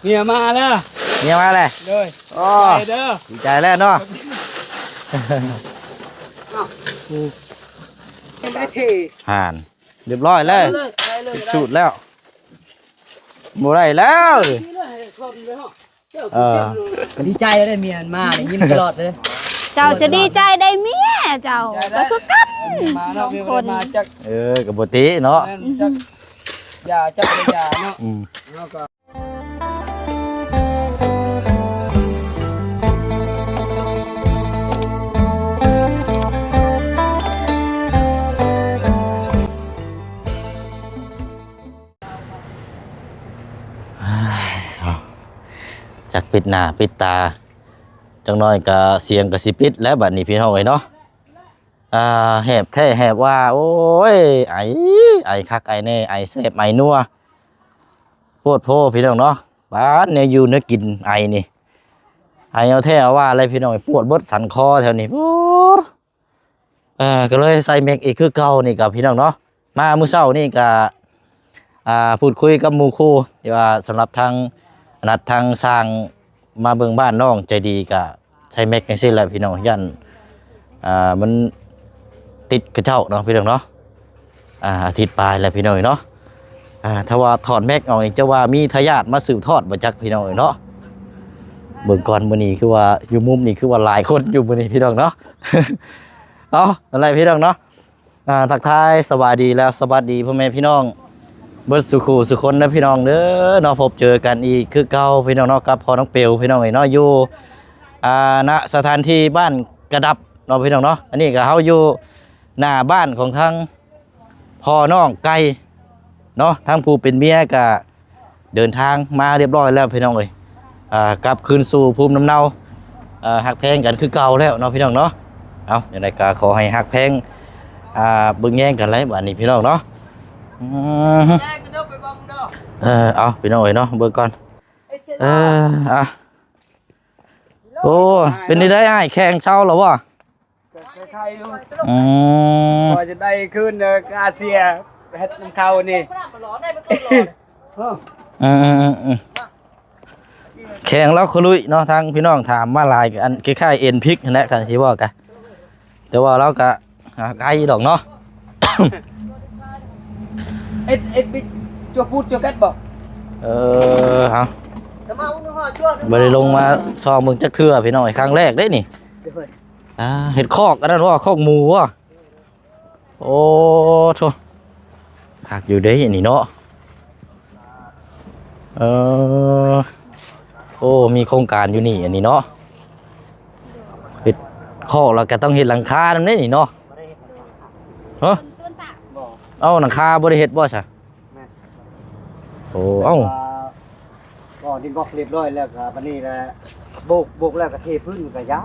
ເມຍມາແລ້ວ ເມຍມາແລ້ວ ໂດຍ ໂອ້ ດີໃຈເດີ ດີໃຈແລ້ວເນາະ ຍັງບໍ່ໄດ້ເທ ຜ່ານ ຮຽບຮ້ອຍແລ້ວ ໄປເລີຍ ໄປເລີຍ ສູດແລ້ວ ບໍ່ໄດ້ແລ້ວ ເອີ ດີໃຈເດ້ ເມຍມານີ້ ຍິ້ມຕະຫຼອດເລີຍ ເຈົ້າຊິດີໃຈໄດ້ເມຍເຈົ້າ ດີໃຈໄດ້ ກໍຄືກັນ ເມຍມາເນາະ ສອງຄົນ ເມຍບໍ່ໄດ້ມາຈັກ ເອີ ກໍບໍ່ຕິເນາະ ແມ່ນ ຈັກຢາຈັກບໍ່ຢາເນາະ ອືມ ເຮົາກໍ ຈັກປິດໜ້າປິດຕາ ຈັກໜ້ອຍກະສຽງກະຊິປິດແລ້ວ ບັດນີ້ພີ່ນ້ອງເອີຍເນາະ ອ່າ ແຫບແທ້ແຫບວ່າ ໂອ້ຍ ໄອ ໄອຄັກໄອແນ່ ໄອແຊບໄອນົວ ໂພດໂພພີ່ນ້ອງເນາະ ບາດແນວຢູ່ແນວກິນໄອນີ້ ໄອເອົາແທ້ເອົາວ່າເລີຍພີ່ນ້ອງ ປວດເບິດສັນຄໍແຖວນີ້ ໂອ້ ເອີ ກໍເລີຍໃສ່ແມັກອີກຄືເກົ່ານີ້ກໍພີ່ນ້ອງເນາະ ມາມື້ເຊົ້ານີ້ກໍ ອ່າ ພູດຄຸຍກັບໝູ່ຄູ່ ທີ່ວ່າສຳລັບທາງ ນັດທາງຊ່າງມາເບິ່ງບ້ານນ້ອງໃຈດີ ກໍໃສ່ແມັກຈັ່ງຊີ້ແຫຼະພີ່ນ້ອງ ຢ້ານ ອ່າ ມັນຕິດເຂົາເຈົ້າເນາະພີ່ນ້ອງເນາະ ອ່າ ອາທິດປາຍແລ້ວພີ່ນ້ອງເນາະ ອ່າ ຖ້າວ່າຖອດແມັກອອກນີ້ ຈະວ່າມີທາຍາດມາສືບທອດບໍ່ຈັກພີ່ນ້ອງເນາະ ເບິ່ງກ່ອນ ມື້ນີ້ຄືວ່າຢູ່ມຸມນີ້ຄືວ່າຫຼາຍຄົນຢູ່ມື້ນີ້ພີ່ນ້ອງເນາະ ເອົາ ນັ້ນແຫຼະພີ່ນ້ອງເນາະ ອ່າ ທັກທາຍສະບາຍດີ ແລະ ສະຫວັດດີພໍ່ແມ່ພີ່ນ້ອງເບິດສູ່ຄູ່ສູ່ຄົນເດີພີ່ນ້ອງເດີເນາະ ພົບເຈີກັນອີກຄືເກົ່າພີ່ນ້ອງເນາະ ກັບພໍ່ນ້ອງເປວພີ່ນ້ອງເອີຍເນາະ ຢູ່ ອ່າ ນະສະຖານທີ່ບ້ານກະດັບເນາະພີ່ນ້ອງເນາະ ອັນນີ້ກໍເຮົາຢູ່ໜ້າບ້ານຂອງທາງພໍ່ນ້ອງໄກ່ເນາະ ທາງຜູ້ເປັນເມຍກໍ ເດີນທາງມາຮຽບຮ້ອຍແລ້ວພີ່ນ້ອງເອີຍ ອ່າ ກັບຄືນສູ່ພູມລຳເນົາ ອ່າ ຮັກແພງກັນຄືເກົ່າແລ້ວເນາະພີ່ນ້ອງເນາະ ເອົາ ຈັ່ງໃດກໍຂໍໃຫ້ຮັກແພງ ອ່າ ເບິ່ງແຍງກັນແຫຼະບາດນີ້ພີ່ນ້ອງເນາະ ອືມ ເອີ ເອົາ ພີ່ນ້ອງເອີຍເນາະ ເບິ່ງກ່ອນ ເອີ ອ່ະ ໂອ້ ເປັນຈັ່ງໃດອ້າຍ ແຂ້ງເຊົາແລ້ວບໍ່? ກໍໄຄໆຢູ່ ອືມ ພໍຈະໄດ້ຄືນເດີ ກາເຊຍເຮັດນຳເຂົານີ້ ອືມໆໆ ແຂ້ງລາວຂະລຸຍເນາະ ທາງພີ່ນ້ອງຖາມມາຫຼາຍ ອັນຄ້າຍໆເອັນພິກຫັ້ນແຫຼະ ຄັນຊິເວົ້າກະ ແຕ່ວ່າລາວກະໄຄດອກເນາະ ເອັດ ເອັດບິດ ຈົວປູດ ຈົວກັດບໍ່? ເອີ ເອົາ ບໍ່ໄດ້ລົງມາຊອງເບິ່ງຈັກເທື່ອພີ່ນ້ອງ ຄັ້ງແລກເດ້ນີ້ ໂດຍ ອ່າ ເຮັດຄອກອັນນັ້ນບໍ່? ຄອກໝູບໍ່? ໂອ້ໂທ້ ຄັກຢູ່ເດ້ອັນນີ້ເນາະ ເອີ ໂອ້ ມີໂຄງການຢູ່ນີ້ອັນນີ້ເນາະ ເຮັດຄອກແລ້ວກໍຕ້ອງເຮັດຫຼັງຄານຳເດ້ນີ້ເນາະ ຮະ ເອົ້າ ຫຼັງຄາບໍ່ໄດ້ເຮັດບໍ່ຊະ? ແມ່ນ ໂອ້ ເອົ້າ ກໍດິນບລັອກຮຽບຮ້ອຍແລ້ວ ກໍບັດນີ້ລະໂບກ ໂບກແລ້ວກໍເທພື້ນກໍຢາ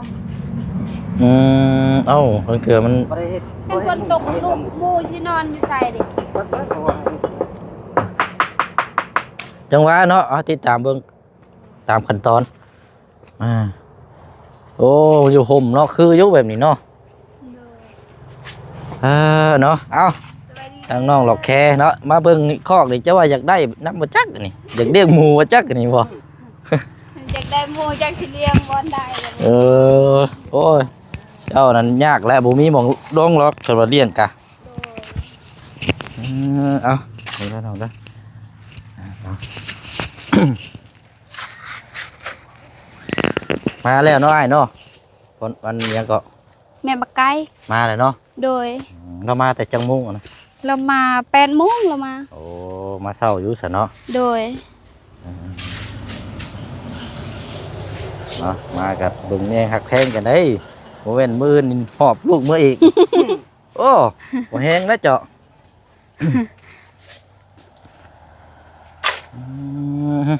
ອືມ ເອົ້າ ບາງເທື່ອມັນ ບໍ່ໄດ້ເຮັດ ຄັນຝົນຕົກລູກໝູຊິນອນຢູ່ໃສເດ? ຈັງຫວະເນາະ ເອົາ ຕິດຕາມເບິ່ງຕາມຂັ້ນຕອນ ອ່າ ໂອ້ ຢູ່ຮົ່ມເນາະ ຄືຢູ່ແບບນີ້ເນາະ ໂດຍ ເອີ ເນາະ ເອົ້າ ສະບາຍດີ ທາງນ້ອງຫຼອກແຄເນາະ ມາເບິ່ງຄອກນີ້ ເຈົ້າວ່າຢາກໄດ້ນຳບໍ່ຈັກນີ້ ຢາກລ້ຽງໝູບໍ່ຈັກນີ້ບໍ່? ຢາກໄດ້ໝູ ຈັກຊິລ້ຽງບ່ອນໃດ ເອີ ໂອ້ຍ ເຈົ້ານັ້ນຍາກແຫຼະ ບໍ່ມີໝ່ອງລົງຫຼອກ ຄັນວ່າລ້ຽງກະ ໂດຍ ເອີ ເອົາ ເອົາ ເອົາ ມາແລ້ວເນາະອ້າຍເນາະ ວັນ ວັນຫຍັງເກາະ? ແມ່ບັກໄກ່ ມາແລ້ວເນາະ ໂດຍ ອືມ ລາວມາແຕ່ຈັກໂມງຫັ້ນນະ? ລາວມາແປດໂມງລາວມາ ໂອ້ ມາເຊົ້າຢູ່ຊັ້ນເນາະ ໂດຍ ເອີ ເນາະ ມາກັບເບິ່ງແຍງຮັກແພງກັນເດ້ ບໍ່ແມ່ນມື້ອື່ນຫອບລູກເມືອອີກ ໂອ້ ບໍ່ແຮງແລ້ວເຈາະ ອືມ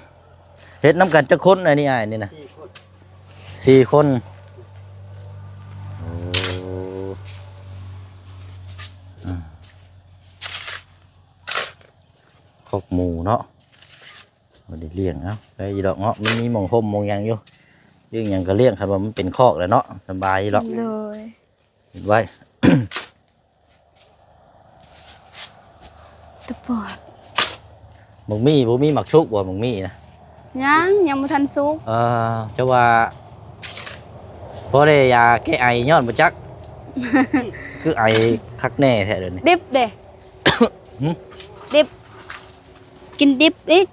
ເຮັດນຳກັນຈັກຄົນອັນນີ້ອ້າຍນີ້ນະ? ສີ່ຄົນ ສີ່ຄົນ ໂອ້ ອືມ ຄອກໝູເນາະ ບໍ່ໄດ້ລ້ຽງ ເອົ້າ ໄດ້ຢູ່ດອກເນາະ ມັນມີໝ່ອງຮົ່ມໝ່ອງຫຍັງຢູ່ ລ້ຽງຫຍັງກໍລ້ຽງ ຄັນວ່າມັນເປັນຄອກແລ້ວເນາະ ສະບາຍຢູ່ດອກ ໂດຍ ເຮັດໄວ້ ຕະປອດ ບັກໝີ່ ບໍ່ມີໝາກຊຸກບໍ່? ບັກໝີ່ນະ ຍັງ ຍັງບໍ່ທັນສຸກ. ເອີ ຈະວ່າບໍ່ໄດ້ຢາແກ້ໄອຍ້ອນບໍ່ຈັກ ຄືໄອຄັກແນ່ແທ້ດຽວນີ້. ດິບເດ້. ຫຶ? ດິບ ກິນດິບອີກ.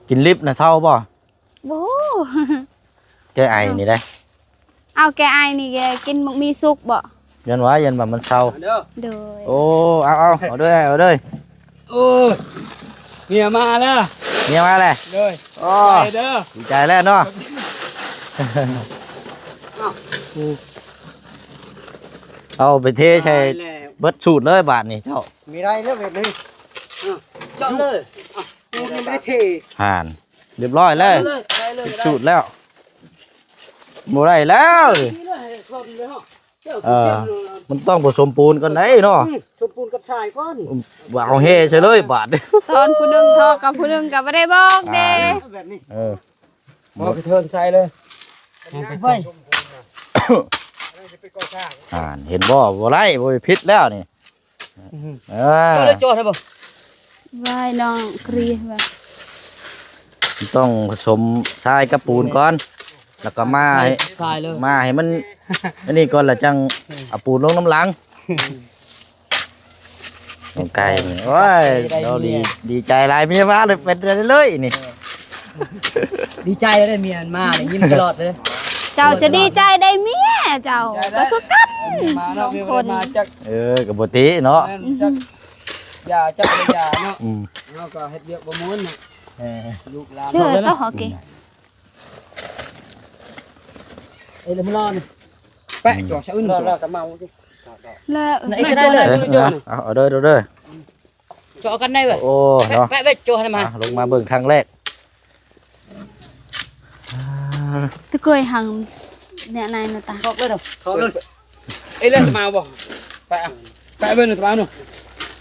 ກິນດິບນະເຊົາບໍ່? ບໍ່ຮູ້. ແກ້ໄອນີ້ໄດ໋. ເອົາ ແກ້ໄອນີ້ແກກິນໝາກມີສຸກບໍ່? ຢ້ານວ່າ ຢ້ານວ່າມັນເຊົາ. ເດີ ໂດຍ. ໂອ້ ເອົາ ເອົາ ເອົາເດີ ເອົາເດີ. ໂອ້ຍ ເມຍມາແລ້ວ ເມຍມາແລ້ວ. ໂດຍ. ໂອ້ ດີໃຈເດີ ດີໃຈແລ້ວເນາະ. ເອົາ ເອົາໄປເທໃສ່ ຕາຍແລ້ວ ເບິດສູດເລີຍບາດນີ້ເຈົ້າ. ມີໄດ້ແລ້ວແບບນີ້ ເຈົ້າເລີຍ. ເອົາ ປູນຍັງບໍ່ໄດ້ເທ ຫານ ຮຽບຮ້ອຍແລ້ວ ເອົາເລີຍ ເອົາເລີຍ ເປັນສູດແລ້ວ. ບໍ່ໄດ້ແລ້ວ ເອີ ມັນຕ້ອງປະສົມປູນກ່ອນໄດ໋ເນາະ. ອືມ ສົມປູນກັບຊາຍກ່ອນ ວ່າເອົາແຮ່ໃສ່ເລີຍບາດນີ້. ສອນຜູ້ໜຶ່ງເທາະກັບຜູ້ໜຶ່ງກໍບໍ່ໄດ້ບອກເດ້ ອ່າ ແບບນີ້. ເອີ ບໍ່ກະເທີນໃສ່ເລີຍ ໄປ. ອ່າ ເຫັນບໍ່ ບໍ່ໄດ້ ບໍ່ໄດ້ຜິດແລ້ວນີ້. ອືມ ເອີ ເຈົ້າໄດ້ຈອດໃຫ້ບໍ່? ໄວ້ນ້ອງເກຣັຽວ່າ ຕ້ອງປະສົມຊາຍກັບປູນກ່ອນ ແລ້ວກໍມາໃຫ້ ຊາຍເລີຍ ມາໃຫ້ມັນ ອັນນີ້ກ່ອນ ແລ້ວຈັ່ງເອົາປູນລົງນຳຫຼັງ. ນ້ອງໄກ່ນີ້ ໂອ້ຍ ດີໃຈຫຼາຍ ເມຍມາເລີຍ ເປັນໄດ້ເລີຍນີ້. ດີໃຈເດ້ ເມຍມັນມານີ້ ຍິ້ມຕະຫຼອດເດ້. ເຈົ້າຈະດີໃຈໄດ້ເມຍເຈົ້າ ດີໃຈໄດ້ ກໍຄືກັນ ເມຍມາເນາະ ສອງຄົນ ເມຍບໍ່ໄດ້ມາຈັກ. ເອີ ກໍບໍ່ຕິເນາະ ແມ່ນຈັກ ຢ່າຈັກບໍ່ຢ່າເນາະ. ອືມ ເຮົາກໍເຮັດວຽກບໍ່ມ່ວນເນາະ. ເອີ ລູກຫຼານ ເດີ ເຮົາເລີຍເນາະ ໂຕເຮົາເກ ອືມ. ເອີ ແລ້ວມານອນ ແປະ ອືມ ຈອກຊະອື່ນ ລອດ ລອດກະເມົາ ລອດ ລອດ ແລ້ວ ເອີ ເອົາ ເອົາເດີ ເອົາເດີ. ເຈາະກັນໄດ້ເວີຍ. ໂອ້ເນາະ ແປະ ແປະ ໂຈະໃຫ້ມາ ອ່ະ ລົງມາເບິ່ງຄັ້ງແລກ. ຕະເກີຍຫັງແນວໃນໜ້າຕ່າງ ເຄາະເລີຍເນາະ ເຄາະເລີຍ. ເອີຍ ເລີຍສະມາວບໍ່? ໄປ ອ່ະ ໄປເບິ່ງສະມາວເນາະ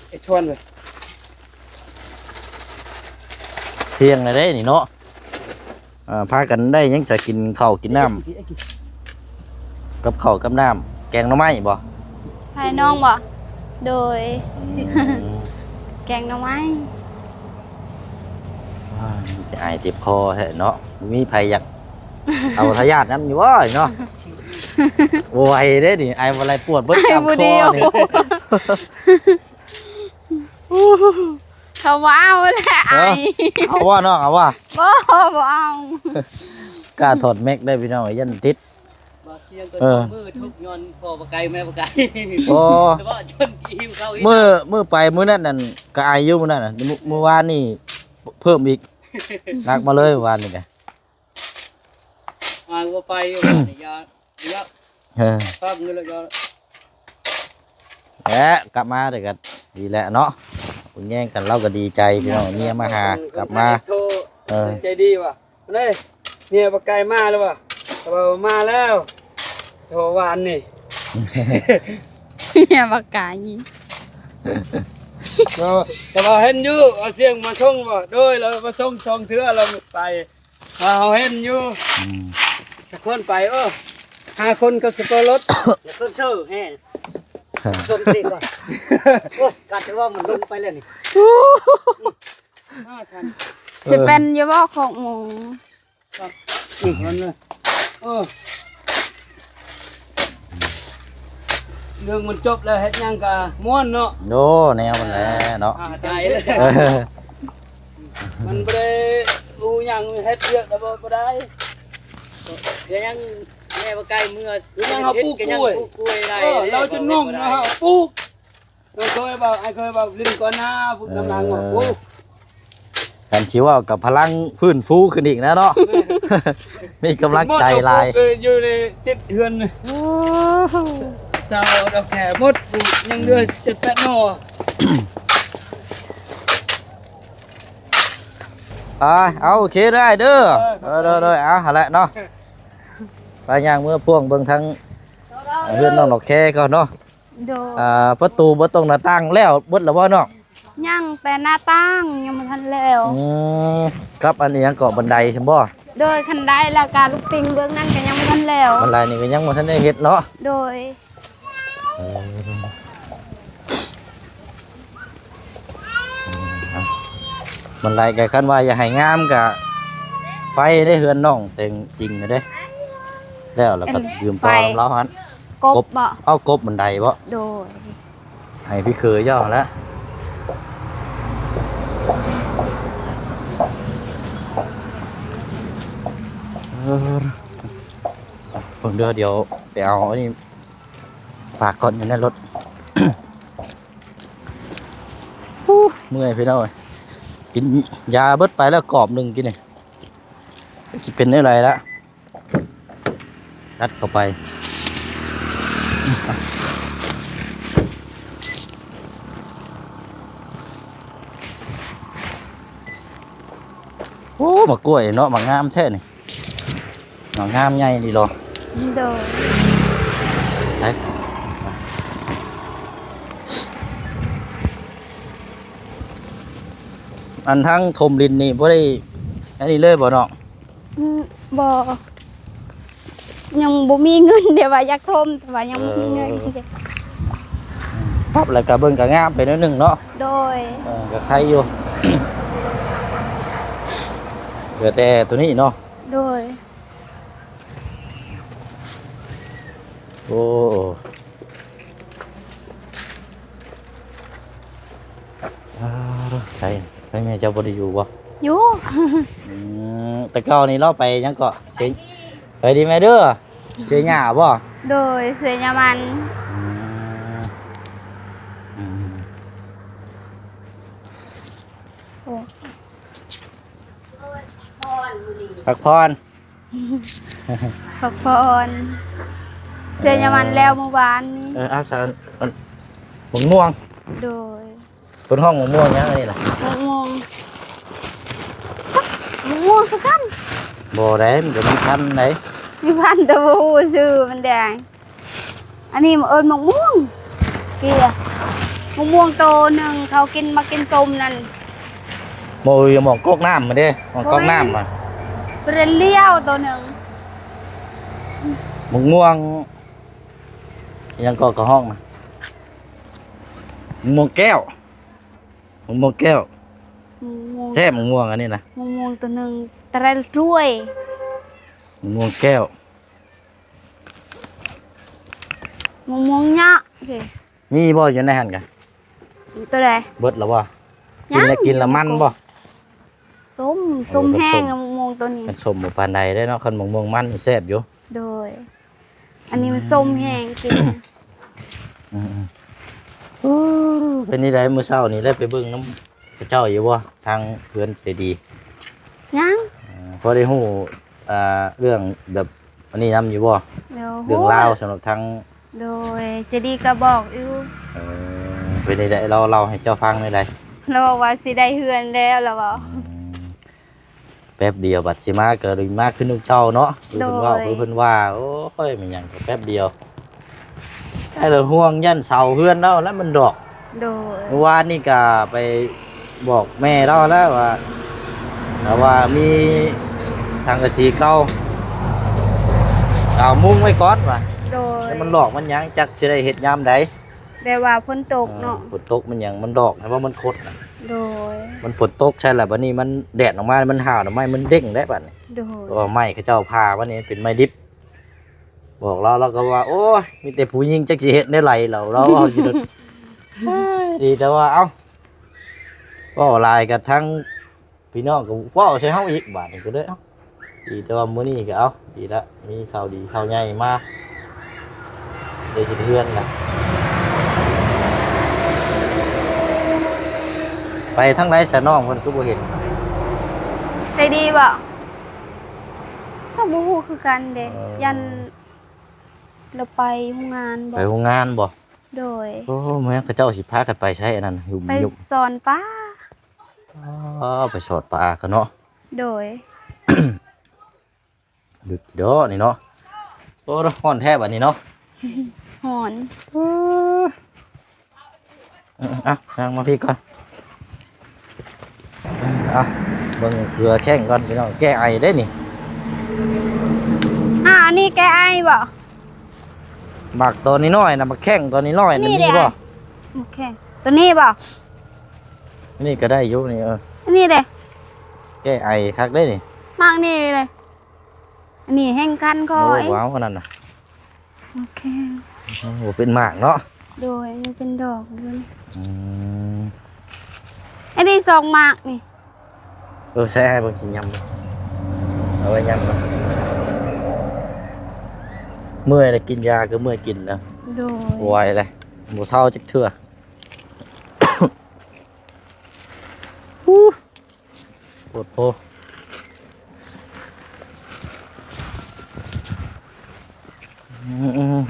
ໄອ້ຊວນເວີຍ. ທ່ຽງແລ້ວເດ້ນີ້ເນາະ. ອ່າ ພາກັນໄດ້ຫຍັງຈະກິນເຂົ້າກິນນ້ຳ ກັບເຂົ້າກັບນ້ຳ ແກງໜໍ່ໄມ້ບໍ່? ໃຜ ນ້ອງບໍ່? ໂດຍ ອືມ ແກງໜໍ່ໄມ້. ອ້າ ມີແຕ່ອາຍເຈັບຄໍແທ້ເນາະ ບໍ່ມີໃຜຢາກເອົາທາຍາດນຳຢູ່ບໍ່ເນາະ? ບໍ່ໄຫວເດ້ນີ້ ອາຍບໍ່ໄຫຼ ປວດເບິດກາມຄໍນີ້. ເຂົາບໍ່ເອົາແຫຼະ ເອີ ອາຍ ເອົາບໍ່ນ້ອງ ເອົາບໍ່? ບໍ່ ບໍ່ເອົາ. ກ້າຖອດແມັກໄດ້ພີ່ນ້ອງ ຢ້ານຕິດ. ບໍ່ ສຽງກໍ ເອີ ທຸກມື້ທຸກຍ້ອນພໍ່ບໍ່ໄກແມ່ບໍ່ໄກ. ໂອ້ ແຕ່ວ່າຈົນຫິວເຂົ້າຫິວ ມື້ ມື້ໄປມື້ນັ້ນນັ້ນກໍອາຍຢູ່ມື້ນັ້ນນະ ມື້ ມື້ວານນີ້ເພີ່ມອີກ ໜັກມາເລີຍວານນີ້ກະ. ອາຍບໍ່ໄປຢູ່ ຢ້ານ ຢ້ານ ເອີ ພາບເງິນແລ້ວກໍ ແລະ ກັບມາແຕ່ກໍດີແຫຼະເນາະ ເບິ່ງແຍງກັນ ລາວກໍດີໃຈພີ່ນ້ອງ ເມຍມາຫາກັບມາ. ເອີ ໃຈດີວ່າ ເດ້ ເມຍບໍ່ໄກມາແລ້ວວ່າ ເຂົາວ່າມາແລ້ວ ໂທຫວານນີ້ ເມຍບໍ່ໄກ ເນາະ ແຕ່ວ່າເຫັນຢູ່ ເອົາສຽງມາສົ່ງບໍ່? ໂດຍ ລາວມາສົ່ງສອງເທື່ອ ລາວໄປ. ວ່າເຮົາເຫັນຢູ່ ອືມ ຈັກຄົນໄປ ໂອ້ ຫ້າຄົນກັບສະໂກລົດ ຢ່າຊົນເຊີແຮງ ຊົນຕິວ່າ ໂອ້ ກະຈະວ່າມັນລົງໄປແລ້ວນີ້ ມາຊັ້ນ ຊິເປັນຢູ່ບໍ່ຄອກໝູ? ອືມ ນັ້ນເລີຍ ເອີ. ເລື່ອງມັນຈົບແລ້ວ ເຮັດຫຍັງກະມ່ວນເນາະ. ໂອ້ ແນວມັນແຫຼະເນາະ ອ່າ ຕາຍແລ້ວ ເອີ ມັນບໍ່ໄດ້ຮູ້ຫຍັງ ເຮັດວຽກແລ້ວບໍ່ ບໍ່ໄດ້ ກໍຍັງແມ່ບໍ່ໄກເມືອ ຍັງເຮົາປູກກ້ວຍ ປູກກ້ວຍໄດ້ ເອີ ລາວຈົນງົງເນາະ ເຮົາປູກ ນ້ອງເຄີຍເວົ້າ ອ້າຍເຄີຍເວົ້າ ຫຼິ້ນກ່ອນໜ້າ ຜູ້ນຳຫຼັງວ່າ ເອີ ໂອ້ ຄັນຊິເວົ້າກັບພະລັງຟື້ນຟູຂຶ້ນອີກນະເນາະ ມີກຳລັງໃຈຫຼາຍ ເອີ ຢູ່ໃນຕິດເຮືອນ ໂອ້ ຊາວດອກແຄໝົດ ຍັງເຫຼືອເຈັດແປດໜໍ່. ອ່າ ເອົາ ໂອເຄເດີອ້າຍເດີ ເອີ ໂດຍ ໂດຍ ເອົາ ຫັ້ນແຫຼະເນາະ ໄປຍ່າງເມືອພ່ວງເບິ່ງທາງເຮືອນນ້ອງດອກແຄກ່ອນເນາະ. ໂດຍ ອ່າ ປະຕູ ບໍ່ຕ້ອງໜ້າຕ່າງແລ້ວເບິດແລ້ວບໍ່ນ້ອງ? ຍັງ ແຕ່ໜ້າຕ່າງຍັງບໍ່ທັນແລ້ວ. ອືມ ກັບອັນອີ່ຫຍັງເກາະ ບັນໄດຊັ້ນບໍ່? ໂດຍ ຄັນໄດແລ້ວກະລູກຕິ່ງເບື້ອງນັ້ນກະຍັງບໍ່ທັນແລ້ວ ບັນໄດນີ້ກະຍັງບໍ່ທັນໄດ້ເຮັດເນາະ. ໂດຍ ເອີ ບັນໄດກະຄັນວ່າຢາກໃຫ້ງາມກະ ໄຟເດ້ ເຮືອນນ້ອງແຕ່ງຈິງເດ້ ແລ້ວ ແລ້ວກໍຢືມຕໍ່ນຳລາວຫັ້ນ. ກົບບໍ່? ເອົາ ກົບມັນໄດ້ບໍ່? ໂດຍ ໃຫ້ພີ່ເຂີຍເຈົ້າຫັ້ນແຫຼະ. ເອີ ເບິ່ງເດີ ດຽວໄປເອົາອັນນີ້ຝາກກ່ອນ ຢູ່ໃນລົດ. ໂອ້ ເມື່ອຍພີ່ນ້ອງເອີຍ ກິນຢາເບິດໄປແລ້ວກອບໜຶ່ງກິນນີ້ ຊິເປັນແນວໃດລະ ຈັດເຂົ້າໄປ. ໂອ້ ໝາກກ້ວຍເນາະ ໝາກງາມແທ້ນີ້. ງາມໃຫຍ່ດີເນາະ. ໂດຍ ໄປ ອັນທາງຖົມດິນນີ້ບໍ່ໄດ້ອັນນີ້ເລີຍບໍ່ນ້ອງ? ອືມ ບໍ່ ຍັງບໍ່ມີເງິນ ແຕ່ວ່າຢາກຖົມ ແຕ່ວ່າຍັງບໍ່ມີເງິນ. ເອີ ປັບແລ້ວກໍເບິ່ງກໍງາມໄປໜ້ອຍໜຶ່ງເນາະ. ໂດຍ ເອີ ກໍໄຄຢູ່ ເຫຼືອແຕ່ໂຕນີ້ເນາະ. ໂດຍ ໂອ້ ອາ ໃສ ໃສແມ່ເຈົ້າບໍ່ໄດ້ຢູ່ບໍ່? ຢູ່ ອືມ ແຕ່ເກົ່ານີ້ລາວໄປຫຍັງເກາະ? ເຊ ໄປດີແມ່ເດີ ເຊຍຫຍ້າບໍ່? ໂດຍ ເຊຍຫຍ້າມັນ. ອືມ ອືມ ໂອ້ ພັກຜ່ອນ ພັກຜ່ອນ ເສຍຍາມັນແລ້ວມື້ວານນີ້. ເອີ ອາສາ ອັນ ບັກມ່ວງ. ໂດຍ ເພິ່ນຮ້ອງບັກມ່ວງຫຍັງອັນນີ້ນະ? ບັກມ່ວງ ບັກມ່ວງຄືກັນ. ບໍ່ໄດ໋ ມັນກໍມີພັນໃດ໋. ມີພັນ ແຕ່ບໍ່ຮູ້ຊື່ມັນແດງ. ອັນນີ້ເອີ້ນໝາກມ່ວງເກຍ ໝາກມ່ວງໂຕໜຶ່ງ ເຂົາກິນ ມັກກິນສົ້ມນັ້ນ. ໝາກ ໝາກກອກນ້ຳມັນເດ້ ໝາກກອກນ້ຳມັນ ເປັນລຽວໂຕໜຶ່ງ. ໝາກມ່ວງຫຍັງເກາະ ເຂົາຮ້ອງນະ ໝາກມ່ວງແກ້ວ ໝາກມ່ວງແກ້ວ. ໝາກມ່ວງ ແຊບໝາກມ່ວງອັນນີ້ນະ ໝາກມ່ວງໂຕໜຶ່ງ ຕະໄລຖ້ວຍ ໝາກມ່ວງແກ້ວ. ມະມ່ວງຍະ ໂອເຄ ມີບໍ່ຢູ່ໃນຫັ້ນກະ? ໂຕໃດ? ເບິດແລ້ວບໍ່? ກິນແລ້ວ ກິນແລ້ວມັນບໍ່? ສົ້ມ ເອີ ສົ້ມແຮງ ຄັນສົ້ມ ມະມ່ວງໂຕນີ້ ຄັນສົ້ມບໍ່ປານໃດເດ້ເນາະ ຄັນມະມ່ວງມັນນີ້ແຊບຢູ່. ໂດຍ ອັນນີ້ມັນສົ້ມແຮງກິນ. ອືມ ອືມ ໂອ້ ເປັນຈັ່ງໃດມື້ເຊົ້ານີ້ ໄດ້ໄປເບິ່ງນຳເຂົາເຈົ້າຢູ່ບໍ່ ທາງເຮືອນໃຈດີ? ຍັງ ເອີ ພໍໄດ້ຮູ້ ອ່າ ເລື່ອງແບບອັນນີ້ນຳຢູ່ບໍ່? ໂດຍ ເລື່ອງລາວ ຮູ້ ສຳລັບທາງ ໂດຍ ໃຈດີກໍບອກຢູ່. ເອີ ເປັນຈັ່ງໃດ ລາວເລົ່າໃຫ້ເຈົ້າຟັງແນວໃດ? ລາວເວົ້າວ່າຊິໄດ້ເຮືອນແລ້ວ ລາວເວົ້າ. ອືມ ແປັບດຽວບັດຊິມາກໍມາຄືນກເຈົ້າເນາະ ຄືເພິ່ນເວົ້າ ໂດຍ ຄືເພິ່ນວ່າ ໂອ້ຍ ແມ່ນຫຍັງກໍແປັບດຽວ ໄດ້ລະຫ່ວງຢ້ານເສົາເຮືອນລາວແລ້ວມັນດອກ. ໂດຍ ມື້ວານນີ້ກໍໄປບອກແມ່ລາວແລ້ວວ່າ ຖ້າວ່າມີສັງກະສີເກົ່າ ເອົາມຸງໄວ້ກ່ອນວ່າ. ໂດຍ ແຕ່ມັນດອກມັນຫຍັງ ຈັກຊິໄດ້ເຮັດຍາມໃດ. ແບບວ່າຝົນຕົກເນາະ ເອີ ຝົນຕົກມັນຫຍັງ ມັນດອກ ແຕ່ວ່າມັນຄົດນະ. ໂດຍ ມັນຝົນຕົກໃສ່ລະ ບັດນີ້ມັນແດດອອກມາ ມັນຫາວດອກໄມ້ ມັນເດ້ງໄດ້ບັດນີ້. ໂດຍ ເພາະວ່າໄມ້ເຂົາເຈົ້າຜ່າ ບັດນີ້ເປັນໄມ້ດິບ. ບອກລາວ ລາວກໍວ່າ ໂອ້ຍ ມີແຕ່ຜູ້ຍິງ ຈັກຊິເຮັດແນວໃດລາວ ລາວເວົ້າຊິໂດດ. ເອີຍ ດີແຕ່ວ່າ ເອົ້າ ເວົ້າຫຼາຍກະທັງ ພີ່ນ້ອງກໍເວົ້າໃສ່ເຮົາອີກ ບາດນີ້ກໍເລີຍ ເອົ້າ ດີແຕ່ວ່າມື້ນີ້ກໍ ເອົ້າ ດີລະ ມີຂ່າວດີຂ່າວໃຫຍ່ມາ ໄດ້ເຮັດເຮືອນລະ. ໄປທາງໃດຊະ ນ້ອງເພິ່ນຄືບໍ່ເຫັນ? ໃຈດີບໍ່? ກໍບໍ່ຮູ້ຄືກັນເດ້ ເອີ ຢ້ານລາວໄປໂຮງງານບໍ່? ໄປໂຮງງານບໍ່? ໂດຍ ໂອ້ ແມ່ນ ເຂົາເຈົ້າຊິພາກັນໄປໃສອັນນັ້ນ ໄປ ຢູ່ ໄປ ຢູ່ ສອນປາ. ອໍ ໄປສອດປາກັນເນາະ. ໂດຍ ດຶກເດາະນີ້ເນາະ. ໂອ້ ຮ້ອນແທ້ບັດນີ້ເນາະ. ຮ້ອນ ເອີ ເອົາ ນັ່ງມາພີ້ກ່ອນ. ເອົາ ເບິ່ງເຄືອແຂ້ງກ່ອນພີ່ນ້ອງ ແກ້ໄອເດ້ນີ້. ອ່າ ອັນນີ້ແກ້ໄອບໍ່? ໝາກຕອນນ້ອຍໆນະ ໝາກແຂ້ງຕອນນ້ອຍໆນະ ມີບໍ່? ໝາກແຂ້ງ ໂຕນີ້ບໍ່? ອັນນີ້ກໍໄດ້ຢູ່ນີ້ ເອີ ອັນນີ້ເດ້ ແກ້ໄອຄັກເດ້ນີ້. ໝາກນີ້ເລີຍ. ອັນນີ້ແຮ່ງຄັນຄໍ. ໂອ້ ເອີຍ ວ້າວ ອັນນັ້ນນະ. ໂອເຄ. ໂອ້ ເປັນໝາກເນາະ. ໂດຍ ຍັງເປັນດອກຢູ່. ອືມ ອັນນີ້ສອງໝາກນີ້. ເອີ ໃສ່ໃຫ້ເບິ່ງ ຊິຫຍ້ຳ ເອົາໄວ້ຫຍ້ຳກ່ອນ. ເມື່ອຍແລ້ວ ກິນຢາກໍເມື່ອຍກິນແລ້ວ. ໂດຍ. ບໍ່ໄຫວແລ້ວ ບໍ່ເຊົາຈັກເທື່ອ. ໂອ້ ໂພດໂພ. ອືມ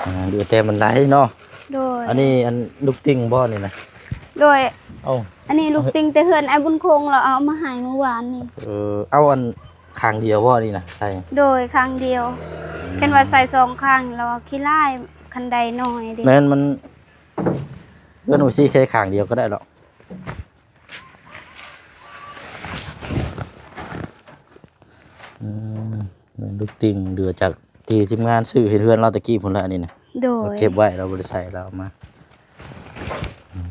ອ່າ ຢູ່ແຕ່ບັນໄດເນາະ. ໂດຍ. ອັນນີ້ອັນລູກຕິ່ງບໍ່ນີ້ນະ? ໂດຍ. ເອົ້າ ອັນນີ້ລູກຕິ່ງແຕ່ເຮືອນອ້າຍບຸນຄົງ ລາວເອົາມາໃຫ້ມື້ວານນີ້. ເອີ ເອົາອັນຂ້າງດຽວບໍ່ນີ້ນະໃສ່? ໂດຍ ຂ້າງດຽວ. ອືມ ຄັນວ່າໃສ່ສອງຂ້າງ ລາວວ່າຂີ້ລ້າຍ ຄັນໄດ້ໜ້ອຍເດ້. ແມ່ນ ມັນ ເຮືອນໂອຊີແຄ່ຂ້າງດຽວກໍໄດ້ດອກ. ອືມ ແມ່ນລູກຕິ່ງເຫຼືອຈາກທີ່ທີມງານຊື້ເຮັດເຮືອນລາວຕະກີ້ພຸ້ນແຫຼະ ອັນນີ້ນະ. ໂດຍ. ເກັບໄວ້ ລາວບໍ່ໄດ້ໃຊ້ ລາວເອົາມາ. ອືມ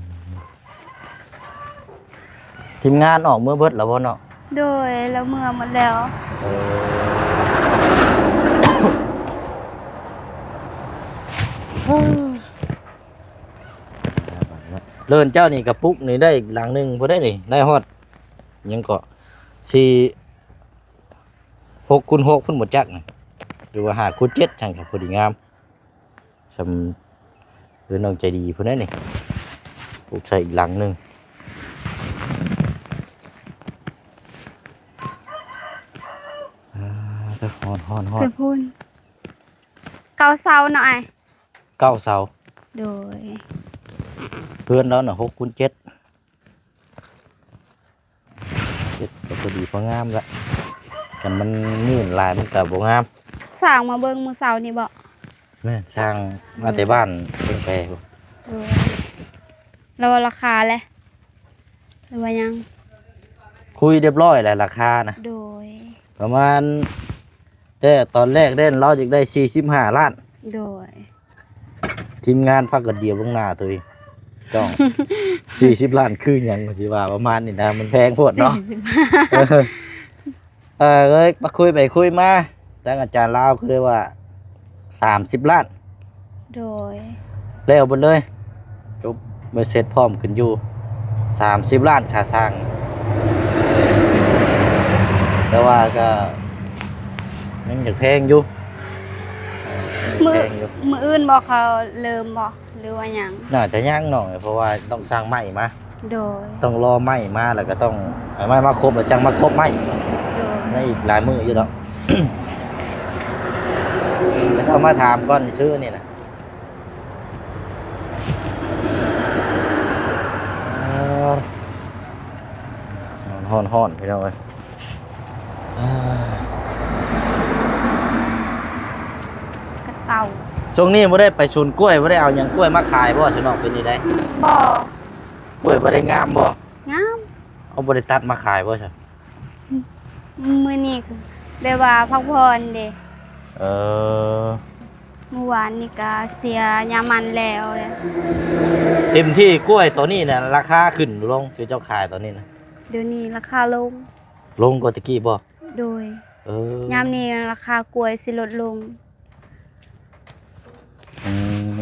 ທີມງານອອກເມືອເບິດແລ້ວບໍ່ເນາະ? ໂດຍ ລາວເມືອໝົດແລ້ວ. ເອີ ເລີນເຈົ້ານີ້ກະປຸກນີ້ໄດ້ຫຼັງໜຶ່ງພຸ້ນໄດ໋ນີ້ ໄດ້ຮອດຫຍັງເກາະ ສີ່ ຫົກຄູນຫົກພຸ້ນບໍ່ຈັກນະ ຫຼືວ່າຫ້າຄູນເຈັດຈັ່ງກະພໍດີງາມ ສ່ຳເອີ ນ້ອງໃຈດີພຸ້ນໄດ໋ນີ້ ປຸກໃສ່ອີກຫຼັງໜຶ່ງ. ອ່າ ເຈົ້າ ຮ້ອນໆໆ ເກີດພຸ້ນ ເກົ້າເສົາເນາະອ້າຍ. ເກົ້າເສົາ. ໂດຍ. ເຮືອນລາວນະ ຫົກຄູນເຈັດ ເຈັດກໍພໍດີພໍງາມລະ ຄັນມັນຍື່ນຫຼາຍມັນກໍບໍ່ງາມ. ສ້າງມາເບິ່ງມື້ເຊົ້ານີ້ບໍ? ແມ່ນ ສ້າງມາແຕ່ ອືມ ບ້ານເຊິ່ງແປ. ໂດຍ. ລາວວ່າລາຄາແຫຼະ ຫຼືວ່າຫຍັງ? ຄຸຍຮຽບຮ້ອຍແຫຼະລາຄານະ. ໂດຍ. ປະມານ ແຕ່ຕອນແລກເດ້ ລາວຢາກໄດ້ສີ່ສິບຫ້າລ້ານ. ໂດຍ. ທີມງານພາກັນດຽວເບິ່ງໜ້າໂຕເອງ ຕ້ອງ ສີ່ສິບລ້ານຄືຫຍັງ ຊິວ່າປະມານນີ້ນະ ມັນແພງໂພດເນາະ. ສີ່ສິບ ເອີ ເອີ ເອີຍ ມາຄຸຍໄປຄຸຍມາ ທາງອາຈານລາວກໍເລີຍວ່າ ສາມສິບລ້ານ. ໂດຍ. ແລ້ວເບິດເລີຍ ຈົບເບັດເສັດພ້ອມຂຶ້ນຢູ່ ສາມສິບລ້ານຄ່າສ້າງ ແຕ່ວ່າກໍຍັງຢາກແພງຢູ່ ມື້ ແພງຢູ່. ມື້ອື່ນບໍ່ ເຂົາເລີ່ມບໍ່ ຫຼືວ່າຫຍັງ? ໜ້າຈະຍັງນ້ອງ ເພາະວ່າຕ້ອງສັ່ງໄມ້ມາ. ໂດຍ. ຕ້ອງລໍໄມ້ມາ ແລ້ວກໍຕ້ອງເອົາໄມ້ມາຄົບ ແລ້ວຈັ່ງມາກົບໄມ້. ໂດຍ. ຍັງອີກຫຼາຍມື້ຢູ່ດອກ ແລ້ວກໍມາຖາມກ່ອນຊື້ນີ້ນະ. ເອີ ຮ້ອນໆ ພີ່ນ້ອງເອີຍ. ກະເຕົ່າ. ຊ່ວງນີ້ບໍ່ໄດ້ໄປສວນກ້ວຍ ບໍ່ໄດ້ເອົາຫຍັງກ້ວຍມາຂາຍບໍ່ ຊະນ້ອງ ເປັນຈັ່ງໃດ? ບໍ່. ກ້ວຍບໍ່ໄດ້ງາມບໍ່? ງາມ. ເອົາ ບໍ່ໄດ້ຕັດມາຂາຍບໍ່ຊະ? ມື້ນີ້ແບບວ່າພັກຜ່ອນເດ້. ເອີ. ມື້ວານນີ້ກະເສຍຫຍ້າມັນແລ້ວແຫຼະ. ເຕັມທີ່ກ້ວຍຕອນນີ້ນະ ລາຄາຂຶ້ນຫຼືລົງ ທີ່ເຈົ້າຂາຍຕອນນີ້ນະ? ດຽວນີ້ລາຄາລົງ. ລົງກວ່າແຕ່ກີ້ບໍ່? ໂດຍ. ເອີ. ຍາມນີ້ລາຄາກ້ວຍຊິລົດລົງ. ອືມ.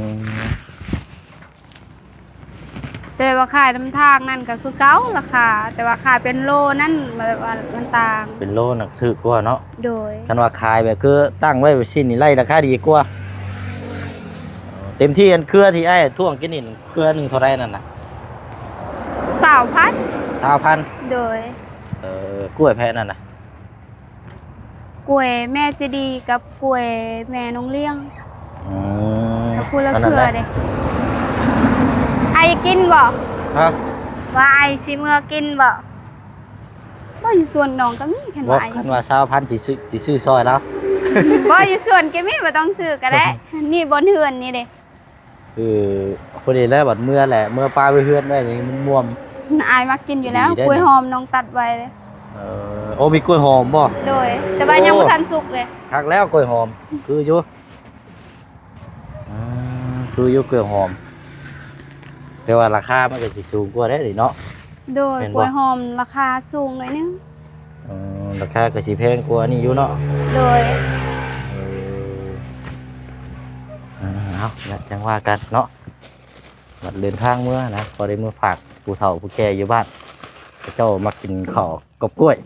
ແຕ່ວ່າຂາຍນຳທາງນັ້ນກໍຄືເກົ່າລາຄາ ແຕ່ວ່າຂາຍເປັນໂລນັ້ນແບບວ່າມັນຕ່າງ. ເປັນໂລນະຖືກກວ່າເນາະ? ໂດຍ. ຄັນວ່າຂາຍແບບຄືຕັ້ງໄວ້ແບບຊີ້ນີ້ໄລ່ລາຄາດີກວ່າ. ເຕັມທີ່ອັນເຄືອທີ່ອ້າຍທ່ວງກິນນີ້ ເຄືອໜຶ່ງເທົ່າໃດນັ້ນນະ? ຊາວພັນ. ຊາວພັນ? ໂດຍ. ເອີ ກ້ວຍໃຜນັ້ນນະ? ກ້ວຍແມ່ເຈດີກັບກ້ວຍແມ່ນ້ອງລ້ຽງ. ອືມ. ກໍຄົນລະເຄືອເດ້. ອ້າຍກິນບໍ່? ຮະ? ວ່າອ້າຍຊິເມືອກິນບໍ່? ບໍ່ ຢູ່ສວນນ້ອງກໍມີ. ຄັນວ່າ ບໍ່ ອ້າຍ ຄັນວ່າຊາວພັນ ຊິຊື້ ຊິຊື້ຊ່ອຍລາວ. ບໍ່ ຢູ່ສວນກໍມີ ບໍ່ຕ້ອງຊື້ກໍໄດ້. ນີ້ບ່ອນເຮືອນນີ້ເດ້. ຊື້ພໍດີແລ້ວ ບັດເມືອແຫຼະ ເມືອປະໄວ້ເຮືອນໄວ້ນີ້ມັນມ່ວນ. ອ້າຍມັກກິນຢູ່ແລ້ວ ດີເດ້ ກ້ວຍຫອມນ້ອງຕັດໄວ້ເດ້. ເອີ ໂອ້ ມີກ້ວຍຫອມບໍ່? ໂດຍ ແຕ່ວ່າຍັງ ໂອ້ ບໍ່ທັນສຸກເດ້. ຄັກແລ້ວກ້ວຍຫອມ ຄືຢູ່ ອ່າ ຄືຢູ່ກ້ວຍຫອມ ແຕ່ວ່າລາຄາມັນກໍຊິສູງກວ່າເດ້ນີ້ເນາະ. ໂດຍ ແມ່ນບໍ່? ກ້ວຍຫອມລາຄາສູງໜ້ອຍໜຶ່ງ. ເອີ ລາຄາກໍຊິແພງກວ່ານີ້ຢູ່ເນາະ. ໂດຍ ເອີ ເອົາ ແລ້ວຈັ່ງວ່າກັນເນາະ. ບັດເດີນທາງເມືອນະ ພໍໄດ້ເມືອຝາກຜູ້ເຖົ້າຜູ້ແກ່ຢູ່ບ້ານ ເຂົາເຈົ້າມັກກິນເຂົ້າກັບກ້ວຍ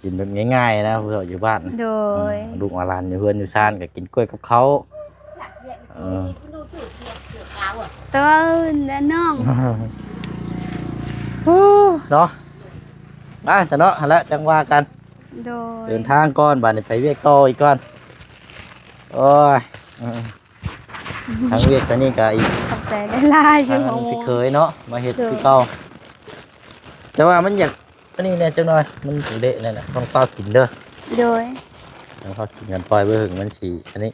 ກິນແບບງ່າຍໆນະ ຜູ້ເຖົ້າຢູ່ບ້ານ. ໂດຍ ອືມ ລູກອາຫຼານຢູ່ເຮືອນຢູ່ຊານກໍກິນກ້ວຍກັບເຂົ້າ. ເອີ ແຕ່ວ່າເອີ້ນແຕ່ນ້ອງ ເນາະ. ໄປຊະເນາະ ຫັ້ນແຫຼະ ຈັ່ງວ່າກັນ. ໂດຍ ເດີນທາງກ່ອນ ບາດນີ້ໄປວຽກຕໍ່ອີກກ່ອນ. ໂອ້ຍ ເອີ ທາງວຽກຕອນນີ້ກໍອີກ ຂອບໃຈຫຼາຍໆ ທາງ ທີ່ ພີ່ເຂີຍເນາະ ມາເຮັດ ໂດຍ ຄືເກົ່າ. ແຕ່ວ່າມັນຢາກ ອັນນີ້ແດ່ຈັກໜ້ອຍ ມັນເລະແນ່ນະ ຕ້ອງຟ້າວກິນເດີ. ໂດຍ ຕ້ອງຟ້າວກິນກັນ ປ່ອຍໄວ້ເຫິງມັນຊິ ອັນນີ້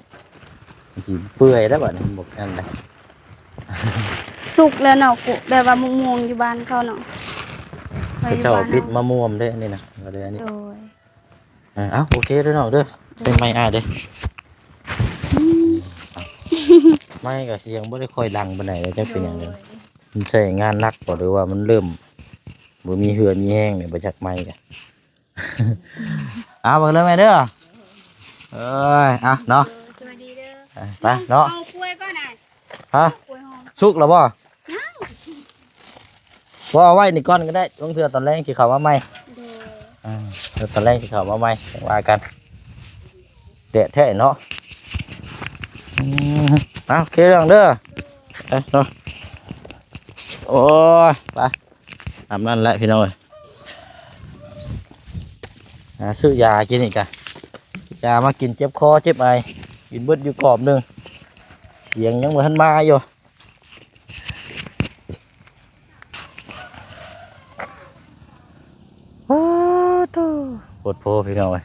ມັນຊິເປື່ອຍແລ້ວ ບາດນີ້ມັນບໍ່ອັນໃດ. ສຸກແລ້ວເນາະ ກຸ ແບບວ່າມ່ວງໆຢູ່ບ້ານເຂົາເນາະ ເຂົາເຈົ້າ ເຂົາເຈົ້າ ເອົາປິດມາມ່ວມເດ້ ອັນນີ້ນະ ກໍເລີຍອັນນີ້. ໂດຍ ເອີ ເອົ້າ ໂອເຄເດີນ້ອງເດີ ເປັນໄມ້ອ້າຍເດ້. ອືມ ໄມ້ກໍສຽງບໍ່ໄດ້ຄ່ອຍດັງປານໃດ ແລ້ວຈັກເປັນຫຍັງເດ້. ໂດຍ ມັນໃຊ້ງານໜັກບໍ່ ຫຼືວ່າມັນເລີ່ມບໍ່ມີເຫື່ອມີແຮງນີ້ ບໍ່ຈັກໄມ້ກະ. ເອົາ ເບິ່ງເດີແມ່ເດີ. ເອີຍ ເອົາເນາະ ສະບາຍດີເດີ. ໄປເນາະ ເອົາກ້ວຍກ່ອນນະ. ຮະ ກ້ວຍຫອມ ສຸກແລ້ວບໍ່? ຍັງ ບໍ່ ເອົາໄວ້ນີ້ກ່ອນກໍໄດ້ ລາງເທື່ອຕອນແລງຊິເຂົ້າມາໃໝ່. ໂດຍ ອ່າ ຕອນແລງຊິເຂົ້າມາໃໝ່ ຈັ່ງວ່າກັນ. ແດດແທ້ເນາະ. ອືມ ເອົາ ໂອເຄເດີ ເອີ ເນາະ. ໂອ້ຍ ໄປ ຕາມນັ້ນແຫຼະພີ່ນ້ອງເອີຍ. ຫາຊື້ຢາກິນອີກກະ ຢາມາກິນເຈັບຄໍເຈັບໄອ ກິນເບິດຢູ່ກອບໜຶ່ງ ສຽງຍັງບໍ່ທັນມາຢູ່. ໂອ້ໂຕ ໂພດໂພພີ່ນ້ອງເອີຍ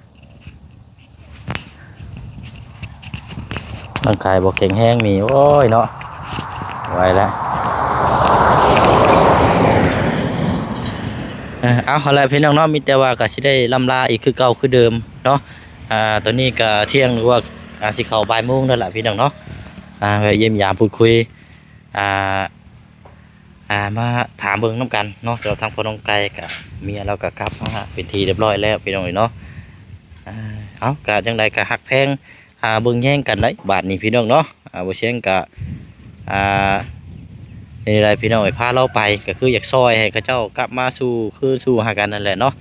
ຮ່າງກາຍບໍ່ແຂງແຮງນີ້ ໂອ້ຍເນາະ ໄວແລ້ວ. ເອີ ເອົາ ເອົາລະພີ່ນ້ອງເນາະ ມີແຕ່ວ່າກໍຊິໄດ້ລ່ຳລາອີກຄືເກົ່າຄືເດີມເນາະ. ອ່າ ຕອນນີ້ກໍທ່ຽງ ຫຼືວ່າ ອ່າ ຊິເຂົ້າບ່າຍໂມງແລ້ວລະພີ່ນ້ອງເນາະ. ອ່າ ແວະຢ້ຽມຢາມພູດຄຸຍ ອ່າ ອ່າ ມາຖາມເບິ່ງນຳກັນເນາະ ສຳລັບທາງພໍ່ນ້ອງໄກ່ກະ ເມຍລາວກະກັບມາເປັນທີ່ຮຽບຮ້ອຍແລ້ວພີ່ນ້ອງເອີຍເນາະ. ອ່າ ເອົາ ກະຈັ່ງໃດກະຮັກແພງ ອ່າ ເບິ່ງແຍງກັນໄດ໋ບາດນີ້ພີ່ນ້ອງເນາະ. ອ່າ ບໍ່ແຊງກະ ອ່າ ນີ້ແຫຼະພີ່ນ້ອງເອີຍ ພາລາວໄປກະຄືຢາກຊ່ອຍໃຫ້ເຂົາເຈົ້າກັບມາສູ່ຄືນສູ່ຫາກັນນັ້ນແຫຼະເນາະ.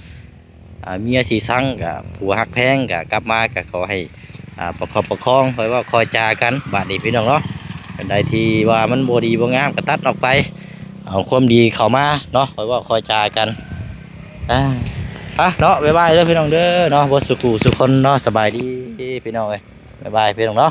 ອ່າ ເມຍຊິຊັງກະ ຜົວຮັກແພງກະ ກັບມາກະຂໍໃຫ້ ອ່າ ປະຄັບປະຄອງ ຄ່ອຍເວົ້າຄ່ອຍຈາກັນບາດນີ້ພີ່ນ້ອງເນາະ. ອັນໃດທີ່ວ່າມັນບໍ່ດີບໍ່ງາມກະຕັດອອກໄປ ເອົາຄວາມດີເຂົ້າມາເນາະ ຄ່ອຍເວົ້າຄ່ອຍຈາກັນ. ອ່າ ໄປເນາະ ບາຍບາຍເດີພີ່ນ້ອງເດີເນາະ ເບິດສູ່ຜູ້ສູ່ຄົນເນາະ. ສະບາຍດີພີ່ນ້ອງເອີຍ ບາຍບາຍພີ່ນ້ອງເນາະ.